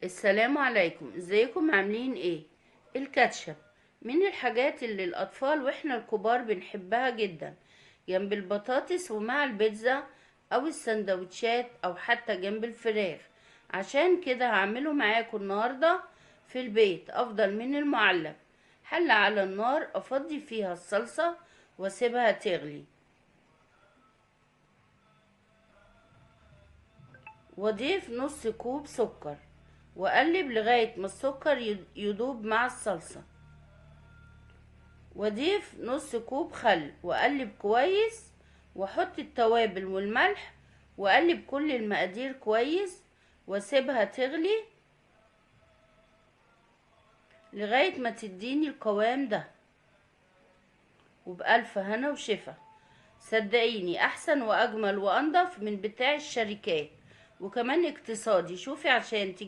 السلام عليكم، ازيكم؟ عاملين ايه؟ الكاتشب من الحاجات اللي الاطفال واحنا الكبار بنحبها جدا، جنب البطاطس ومع البيتزا او السندوتشات او حتى جنب الفراخ. عشان كده هعمله معاكم النهارده في البيت افضل من المعلب. حلة على النار افضي فيها الصلصة واسيبها تغلي، واضيف نص كوب سكر واقلب لغاية ما السكر يدوب مع الصلصة، واضيف نص كوب خل واقلب كويس، واحط التوابل والملح واقلب كل المقادير كويس، واسيبها تغلي لغاية ما تديني القوام ده. وبألف هنا وشفا. صدقيني احسن واجمل وانضف من بتاع الشركات، وكمان اقتصادي. شوفي عشان تجيبي